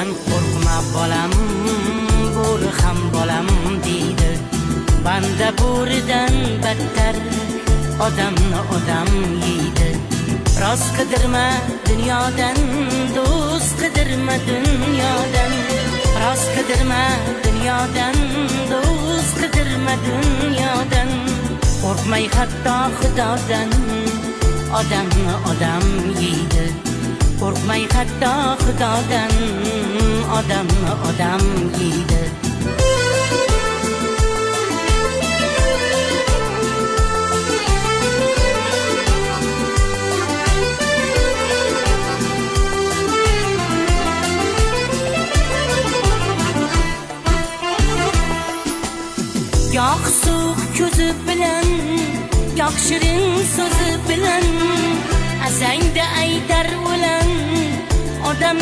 Bo'ridan qo'rqma bolam, bo'ri ham bolam deydi. Banda bo'ridan battar, odamni odam yeydi. Rost qidirma dunyodan, do'st qidirma dunyodan. Rost qidirma dunyodan, do'st qidirma dunyodan. Qo'rqmay hatto Xudodan, odamni odam yeydi. Qo'rqmay hatto Xudodan, odamni odam yeydi. Goh so'q ko'zi bilan, goh shirin so'zi bilan, azangda aytar o'lan odam.